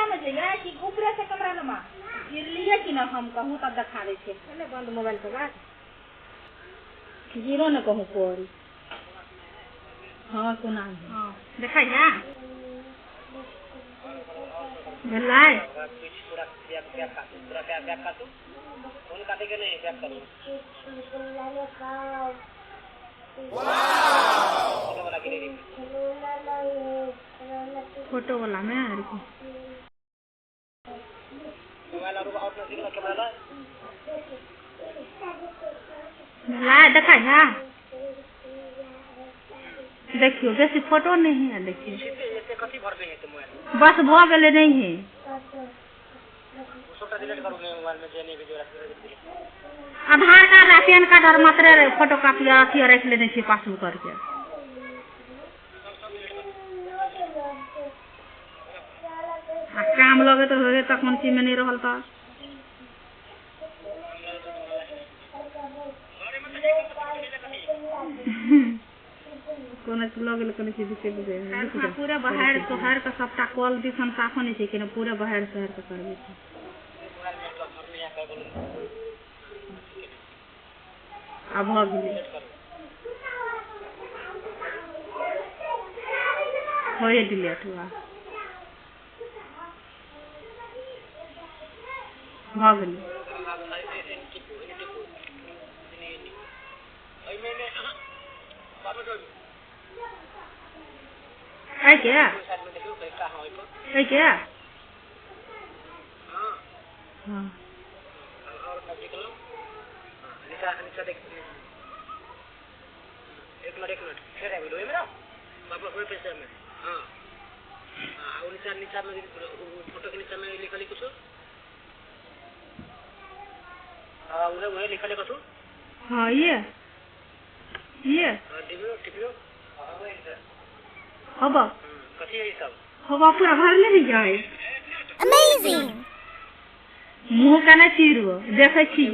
नीचा में जइए कि ऊपरे से कैमरा लमा गिरलिए कि ना हम कहूँ तब दिखा दै छै। पहले बंद मोबाइल के बाद गिरो न कहूँ कोरी। हाँ कोना है। हाँ देखाइ है भेलै पूरा बैक बैक काटू, पूरा बैक बैक काटू, फोन काटे के नहीं, बैक करू। वाओ फोटो वाला के नहीं, फोटो वाला में रुको मोबाइल और नजदीक ला कैमरा ला भेलै देखाइ है। देखियो बेसी फोटो नहीं है। देखियो एते कथी भरले है मोबाइल बस भ गेलै नहीं है। सबटा डिलीट करू ने मोबाइल में जे नहीं वीडियो रख। आधार कार्ड आ पैन कार्ड और मात्र फोटो कॉपी अथी रख लेने छियै पासबुक करके। आ काम लगे तो होए तखन चीज में नहीं रहल त कोनो चीज लग गेल कोनो चीज बिसरि गेल। पूरा बाहर सोहर के सबटा कल दिसन साफो नहीं छै कि पूरा बाहर सोहर के करबै छै। आब भऽ गेलै होए डिलीट हुआ भऽ गेलै। ऐ के हाँ और नजदीक लो नीचा नीचा देख एक मिनट फिर आबि लो मेरा वापस हुए पैसे में। हाँ हाँ और नीचा नीचा में फोटो के नीचा में लिखल कुछ। हाँ उहे उहे लिखल कुछ। हाँ ये टिपियो टिपियो। हाँ वही हब कथी है सब हवा पूरा भरले है जाए। अमेजिंग मुंह केना चीरू देखै छी।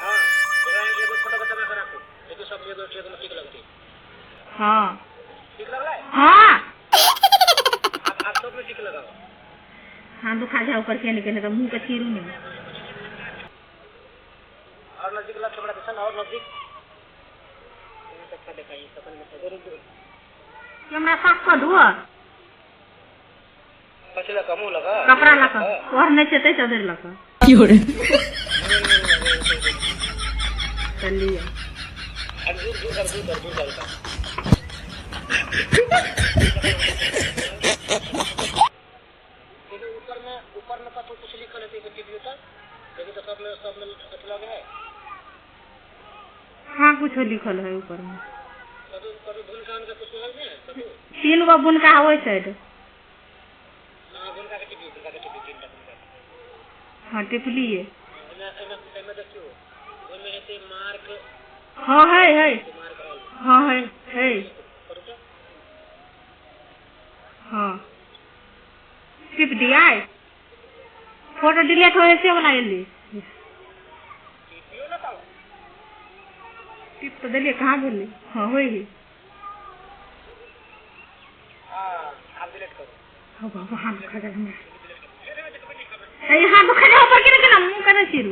हां एगो फोटो के जमा राखू एगो सब एगो एगो ठीक लगतै। हां ठीक लगलै। हां आप सब में ठीक लगाओ। हां दुखा जाओ ऊपर के ने त मुंह के चीरू नहीं। और नजदीक ला कैमरा दिसन और नजदीक अच्छा देखाई सकल में जरूर कैमरा साफ कर दो कथी लगा मुंह लगा कपड़ा लगा और नहीं छै तै चदर लगा चलिए दूर दूर कर दूर कर दूर कर ऊपर में कतौ कुछ लिखल हेतै टीवी पर देखी तो सब में कथी लगे है। हाँ कुछ लिखल है ऊपर में कतौ कतौ बुनका उनका कुछ है ने कतौ तीन गो बुनका होय साइड। हां बुनका के टीवी तीनटा बुनका। हाँ टिपलिए एमे एमे एमे देखियो ओमे हेतै मार्क। हाँ है मार्क ऑल। हाँ है हाँ टिप दिया फोटो डिलीट होय से वाला एली टिपियो ना तब टिप तो देलिए कहाँ भेलै। हाँ होय है। हां आप डिलीट करो। हो बाबा हाथ दुखा गेल हमरा। ए हाथ दुखा गेल ऊपर के केना मुंह केना चिरू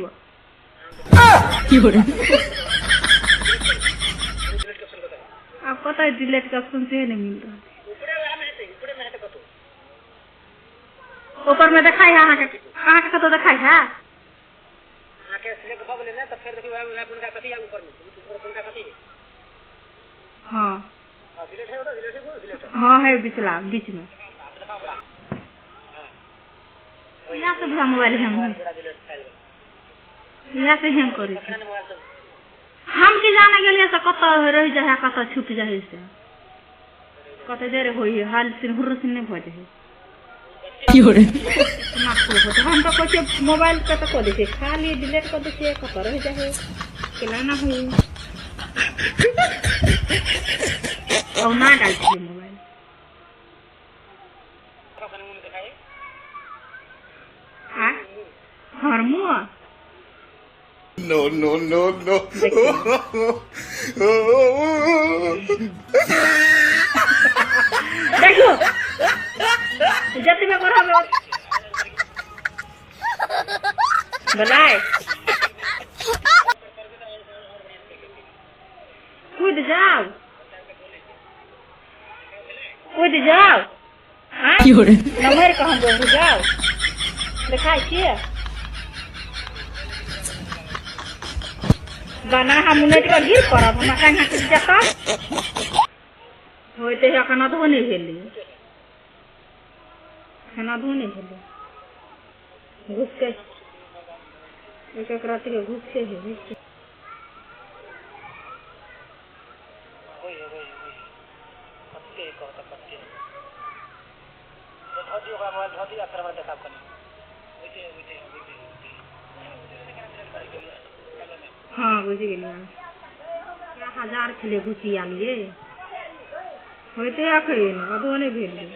डिलीट ऑप्शन बताओ। अब कतऽ डिलीट के ऑप्शन से नहीं मिल रहा। ऊपरे वाला में हेतै ऊपरे में हेतै कतौ ऊपर में देखाइ है अहाँके कतौ देखाइ है। अहाँके सिलेक्ट भऽ गेलै ने तऽ फेर देखियौ वएह बुनका कथी है ऊपर में ऊपर बुनका कथी है। हाँ हां डिलीट है ओटा डिलीट है डिलीट। हाँ है बिचला बीच में यहाँ से भरा मोबाइल हम यहाँ से हैंग करै छै। हम की जाने गेलियै से कतऽ रहि जाइ है कतऽ छुप जाइ है से कतऽ देर होइ है हाल सिन हुर्र सिन नहि भऽ जाइ है। हम तऽ कहै छियै मोबाइल कतऽ कऽ दै छियै खाली डिलीट कऽ दै छियै कतऽ रहि जाइ है केना ना होइ और ना डाल छियै मोबाइल। आ हमर मुँह No, no, no, no. देखियो। जतबे बढ़ाबै भेलै। कूद जाओ, कूद जाओ। नमहर कऽ हम बोलू, जाओ देखाइ छियै बना। हम उनटि कऽ गिर पड़ब, हमरा कहाँ कुछ जतऽ होइते। एखन अधो नहि भेलै, एखन अधो नहि भेलै। घुसके एक एक रत्ती घुसके है, घुसके। होइ है, होइ है, होइ है। कते कहत कते धऽ दियौ ओकरा मोबाइल, धऽ दियौ आ फेर हमरा देखाब कनि। होइते होइते होइते होइते। हँ, बुझि गेलियै। हजार छलै घुसिया लिए होइते, एखन अधो नहि भेलै।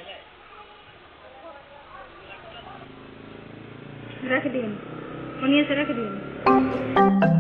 रख दियौ, ओनिये से रख दियौ।